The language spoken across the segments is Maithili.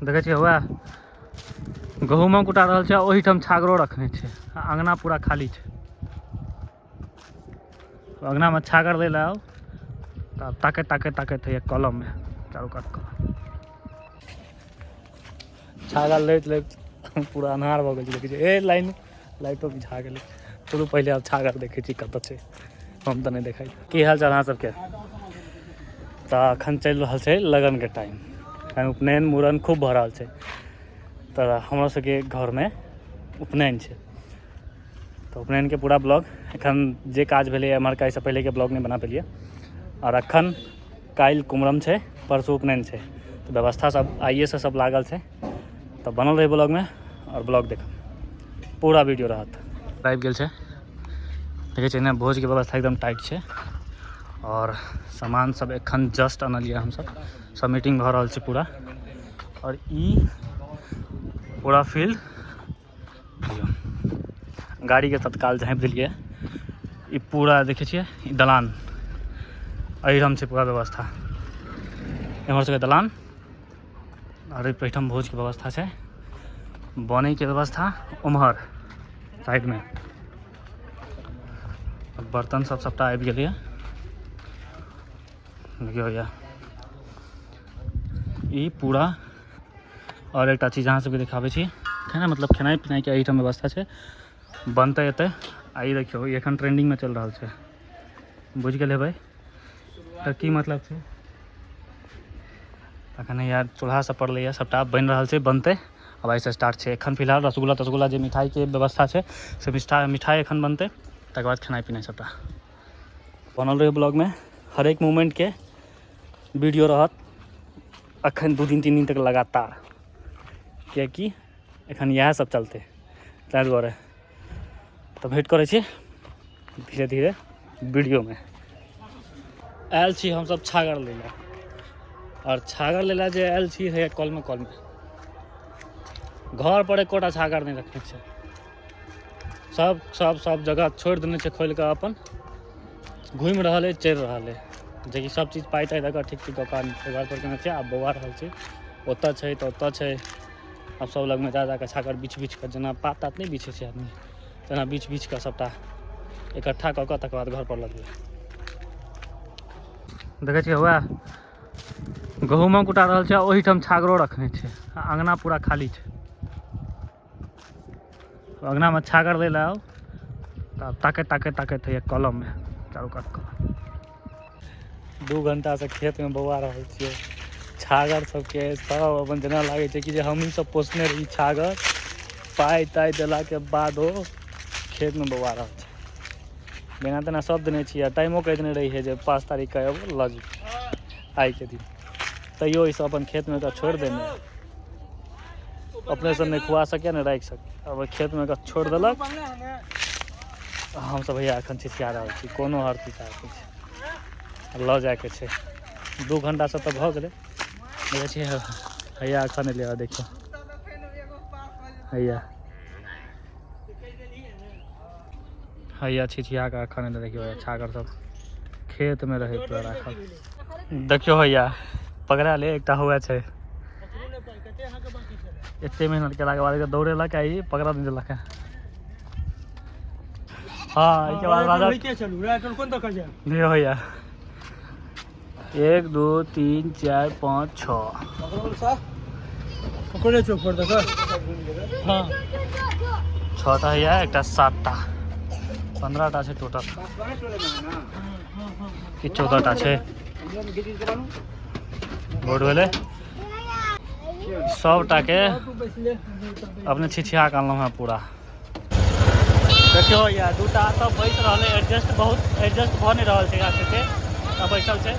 देखै छियै वएह गहूमो कुटा रहल छै, ओहिठाम छागरो रखने छै। आ अङ्गना पूरा खाली छै। अङ्गनामे छागर लै लए आउ तऽ ताकैत ताकैत ताकैत होइए कलममे, चारू कात कलम। छागर लैत लैत पूरा अन्हार भऽ गेल छै। देखै छियै ए लाइन लाइटो बिझा गेलै। चलू पहिले आब छागर देखै छी कतऽ छै, हम तऽ नहि देखै। की हाल चाल अहाँ सबके? तऽ एखन चलि रहल छै लगनके टाइम। एखन उपनयन मूड़न खूब भऽ रहल छै। तऽ हमरा सबके घरमे उपनयन छै, तऽ उपनयनके पूरा ब्लॉग एखन जे काज भेलै एम्हरका एहिसँ पहिलेके ब्लॉग नहि बना पेलियै। आओर एखन काल्हि कुमरम छै, परसू उपनयन छै, तऽ व्यवस्था सब आइएसँ सब लागल छै। तऽ बनल रहै ब्लॉगमे आओर ब्लॉग देखब, पूरा वीडियो रहत। आबि गेल छै, देखै छियै ने, भोजके व्यवस्था एकदम टाइट छै। आओर सामान सब एखन जस्ट अनलियै हमसब, सब मीटिंग भऽ रहल छै पूरा। आओर ई पूरा फील्ड गाड़ीके तत्काल झाँपि देलियै। ई पूरा देखै छियै, ई दलान एहिठाम छै पूरा व्यवस्था। एम्हर सबके दलान आओर एहिठाम भोजके व्यवस्था छै, बनैके व्यवस्था उम्हर साइडमे। बर्तन सब सबटा आबि गेलैए। देखियौ भैया ई पूरा। आओर एकटा चीज अहाँ सबके देखाबै छी, खाना मतलब खेनाइ पिनाइके एहिठाम व्यवस्था छै, बनतै एतै। आ ई देखियौ, ई एखन ट्रेंडिंगमे चलि रहल छै, बुझि गेल हेबै तऽ की मतलब छै। अखन यार चूल्हा सब पड़लैए, सबटा बनि रहल छै, बनतै आब एहिसँ स्टार्ट छै। एखन फिलहाल रसगुल्ला तसगुल्ला जे मिठाइके व्यवस्था छै से मिठाइ एखन बनतै, तकर बाद खेनाइ पिनाइ सबटा बनल रहै। ब्लॉगमे हरेक मोमेंटके वीडियो रहत अखन 2 दिन 3 दिन तक लगातार, कियाकि एखन इएह सब चलतै, ताहि दुआरे। तऽ भेँट करै छी धीरे धीरे वीडियोमे। आयल छी हमसब छागर लै लए, आओर छागर लै लए जे आयल छी हे कलमे कलमे घर पर एकोटा छागर नहि रखने छै, सब सब सब जगह छोड़ि देने छै खोलि कऽ, अपन घुमि रहल अइ, चलि रहल अइ। जेकि सब चीज पाइ ताइ दऽ कऽ ठीक ठीक कऽ कऽ घर पर केने छै। आब बौआ रहल छै, ओतऽ छै तऽ ओतऽ छै। आब सब लगमे जा जा कऽ छागर बिछ बिछ कऽ, जेना पात तात नहि बिछै छै आदमी, तेना बिछ बिछ कऽ सबटा इकट्ठा कऽ कऽ तकर बाद घर पर लगबै। देखै छियै वएह गहूमो कुटा रहल छै, ओहिठाम छागरो रखने छै। आ अङ्गना पूरा खाली छै। अङ्गनामे छागर लै लए आउ तऽ ताकैत ताकैत ताकैत होइए कलममे, चारू कात कलम। 2 घंटासँ खेतमे बौआ रहल छियै छागर सबके। सब अपन जेना लागै छै कि जे हमही सब पोसने रही छागर, पाइ ताइ देलाके बादो खेतमे बौआ रहल छै। जेना तेना सब देने छियै, आ टाइमो कहि देने रहियै जे 5 तारीखके एबो लऽ जेबै आइके दिन, तैयो ई सब अपन खेतमे एकरा छोड़ि देने, अपने से नहि खुआ सकै नहि राखि सकै, अब खेतमे एकरा छोड़ि देलक। हमसब भैया एखन छिछिया रहल छी, कोनो हर चीज आबै छै लऽ जाइके छै। 2 घंटासँ तऽ भऽ गेलै। देखै छियै हैया एखन एलै, देखियौ हैया हैया छिछिया कऽ एखन एलै। देखियौ छागर सब खेतमे रहै पूरा राखल। देखियौ हैया पकड़ा ले एकटा हुआ छै, एते मेहनत केलाके बाद दौड़ेलक आ ई पकड़ा नहि देलक। हाँ एहिके बाद राजा नहीं भैया 1 2 3 4 5 6 हाँ 6टा हैया, एकटा 7टा, 15टा छै टोटल कि 14टा छै। बोर्ड भेलै सबटा के अपने छिछिया के अनलहुँ हेँ पूरा। देखियौ भैया 2टा तऽ बैस रहल है, एडजस्ट बहुत एडजस्ट भऽ नहि रहल छै एकरा सबके, तऽ बैसल छै।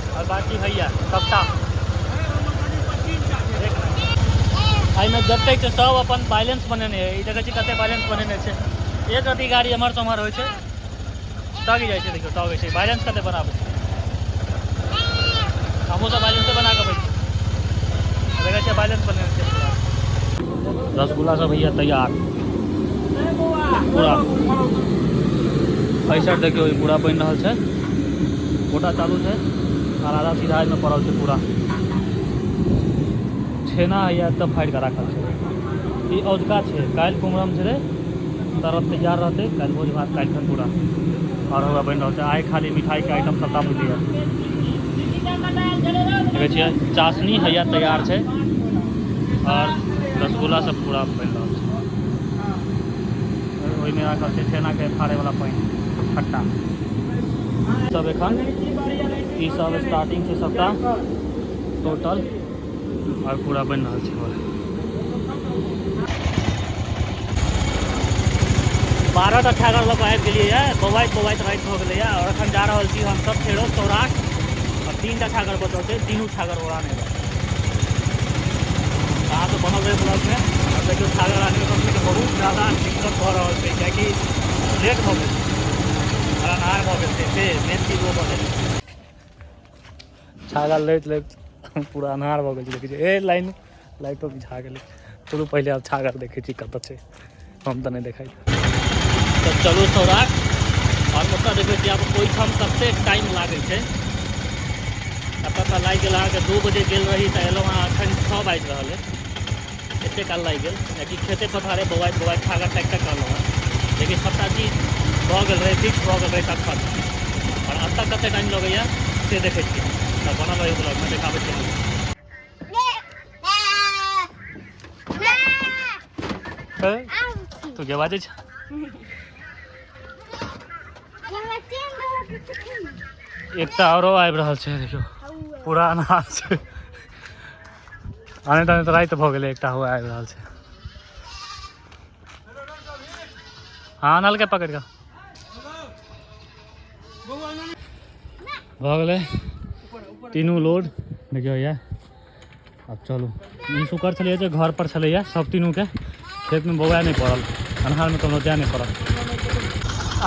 आओर बाकी भैया सबटा एहिमे जतेक छै सब अपन बैलेंस बनेने है। ई देखै छी कते बैलेंस बनेने छै, एक रति गाड़ी एम्हर से ओम्हर होइ छै टग जाइ छै। देखियौ टगै छै, बैलेंस कते बनाबै छै। हमहूँ सब बैलेंसे बना कऽ बैठ देखै छियै, बैलेंस बनेने छै पूरा। रसगुल्ला सब भैया तैयार पूरा। पैसा देखियौ ई पूरा बनि रहल छै, गोटा चालू छै और आधा सीधा एहिमे पड़ल छै पूरा। छेना हैया एतऽ फाड़ि कऽ राखल छै। ई औजका छै, काल्हि कुमरम छलै, तरफ तैयार रहतै काल्हि भोज भात काल्हि खन पूरा। आओर हौवा बनि रहल छै। आइ खाली मिठाइके आइटम सबटा बुझलियै। देखै छियै चाशनी हैया तैयार छै आओर रसगुल्ला सब पूरा बनि रहल छै। ओहिमे राखल छै छेनाके फाड़ैवला पानि खट्टा सब। एखन ई सब स्टार्टिंग छै सबटा टोटल आओर पूरा बनि रहल छै। 12टा छागर लऽ कऽ आबि गेलियै, बौआइत बौआइत राति भऽ गेलैए। आओर एखन जा रहल छी हमसब फेरो सौराठ। आओर 3टा छागर बचल छै, 3 छागर ओरा नहि। अहाँ सब बनल रहै ब्लॉगमे। आओर देखियौ छागर आनैमे बहुत ज्यादा दिक्कत भऽ रहल छै, कियाकि लेट भऽ गेल आओर अन्हार भऽ गेल छै, से मेन चीज ओ भऽ गेल। छागर लैत लैत पूरा अन्हार भऽ गेल छै। देखै छियै ए लाइन लाइटो बुझा गेलै। चलू पहिले आब छागर देखै छी कतऽ छै, हम तऽ नहि देखाइ। तऽ चलू सौराठ आओर ओतऽ देखै छी आब ओहिठाम कतेक टाइम लागै छै। एतऽ तऽ लागि गेल अहाँके 2 बजे गेल रही तऽ एलहुँ हँ एखन 6 बाजि रहल अइ। एतेक काल लागि गेल कियाकि खेते पथारे बौआइत बौआइत छागर ताकि ताकि रहलहुँ हँ। लेकिन सबटा चीज भऽ गेल रहै, फिक्स भऽ गेल रहै तखन। आओर एतऽ कतेक टाइम लगैए से देखै छियै। तऽ बनल रहै ब्लॉगमे, देखाबै छी। तू के बाजै छ? एकटा औरो आबि रहल छै। देखियौ पूरा अन्हार छै, आने ताने तऽ राति भऽ गेलै। एकटा हुआ आबि रहल छै। हाँ, नलके पकड़ि कऽ भऽ गेलै तीनू लोड। देखियौ या आब चलू। ई शुक्र छलैए जे घर पर छलैए सब तीनूके, खेतमे बौआ नहि पड़ल, अन्हारमे कोनो जाय नहि पड़ल।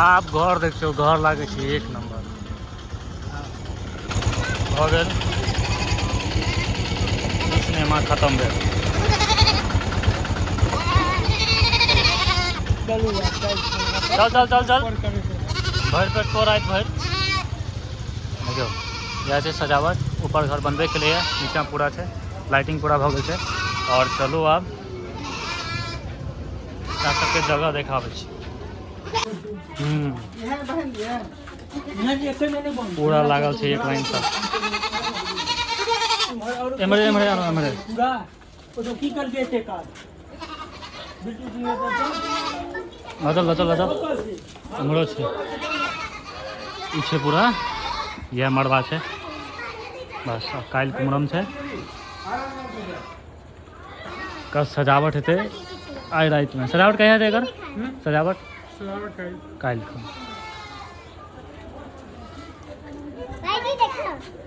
आब घर देखियौ, घर लागै छै एक नम्बर भऽ गेल। ई सिनेमा खतम भेल। चल चल चल चल, भरि पेट को राति भरि। देखियौ इएह छै सजावट। ऊपर घर बनबे केलैए, नीचाँ पूरा छै, लाइटिंग पूरा भऽ गेल छै। आओर चलू आब एकरा सबके जगह देखाबै छी। पूरा लागल छै एक लाइन सँ। एम्हरे एम्हरे आरो एम्हरे। लचल लचल लचल एम्हरो छै। ई छै पूरा इएह मड़बा छै। बस आब काल्हि कुमरम छै, कल सजावट हेतै आइ रातिमे। सजावट कहिया हेतै एकर? सजावट काल्हि खन।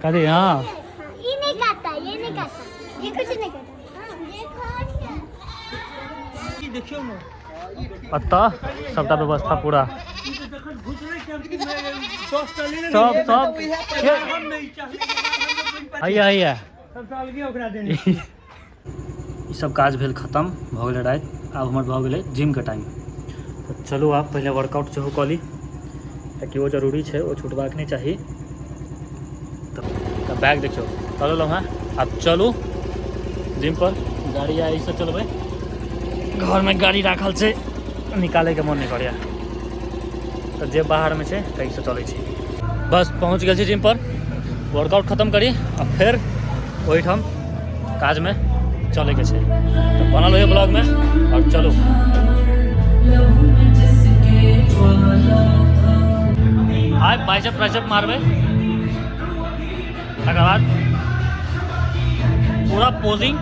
कथी? हाँ, ये नहीं खाता, ये नहीं खाता, ये कुछ नहीं खाता। देखियौ ने एतऽ सबटा व्यवस्था पूरा सब सब हैया हैया। ई सब काज भेल खतम, भऽ गेलै राति। आब हमर भऽ गेलै जिमके टाइम। तऽ चलू आब पहिले वर्कआउट सेहो कऽ ली, कियाकि ओ जरूरी छै, ओ छुटबाक नहि चाही। तऽ बैग देखियौ लऽ लेलहुँ हँ। आब चलू जिम पर। गाड़ी एहिसँ चलबै, घरमे गाड़ी राखल छै, निकालैके मन नहि करैए, तऽ जे बाहरमे छै ताहिसँ चलै छी। बस पहुँच गेल छी जिम पर। वर्कआउट खतम करी आ फेर ओहिठाम काजमे चलैके छै। तऽ बनल रहियौ ब्लॉगमे आओर चलू। आइ बाइसेप ट्राइसेप मारबै, तकर बाद पूरा पोजिंग।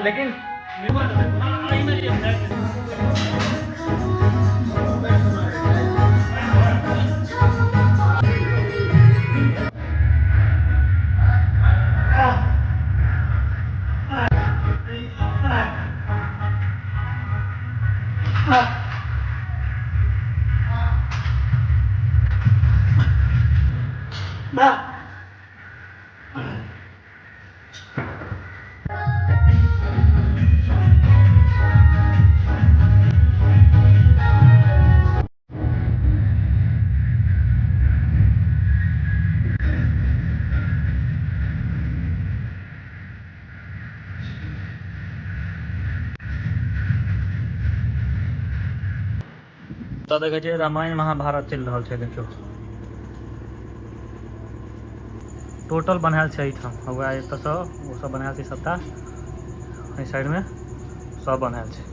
लेकिन तऽ देखै छियै रामायण महाभारत चलि रहल छै। देखियौ, टोटल बनायल छै एहिठाम। वएह एतऽसँ ओ सब बनायल छै सबटा। एहि साइडमे सब बनायल छै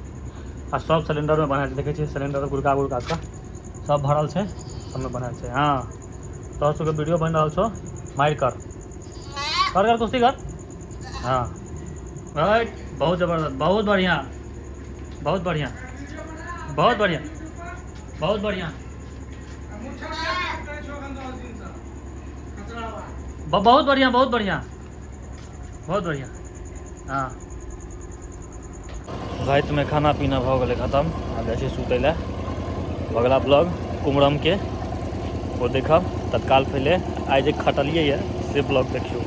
आ सब सिलेंडरमे बनायल छै। देखै छियै, सिलेंडर गुड़का गुड़का कऽ सब भरल छै, सबमे बनायल छै। हँ, तोहर सबके वीडियो बनि रहल छौ। मारि कर, कर कर, कुश्ती कर। हाँ, राइट, बहुत जबरदस्त, बहुत बढ़िया, बहुत बढ़िया, बहुत बढ़िया, बहुत बढ़िया, बहुत बढ़िया, बहुत बढ़िया, बहुत बढ़िया। हाँ, रातिमे खाना पीना भऽ गेलै खतम। आब जाइ छी सुतै लए। अगला ब्लॉग कुमरमके ओ देखब। तत्काल पहिले आइ जे खटलियै यऽ से ब्लॉग देखियौ।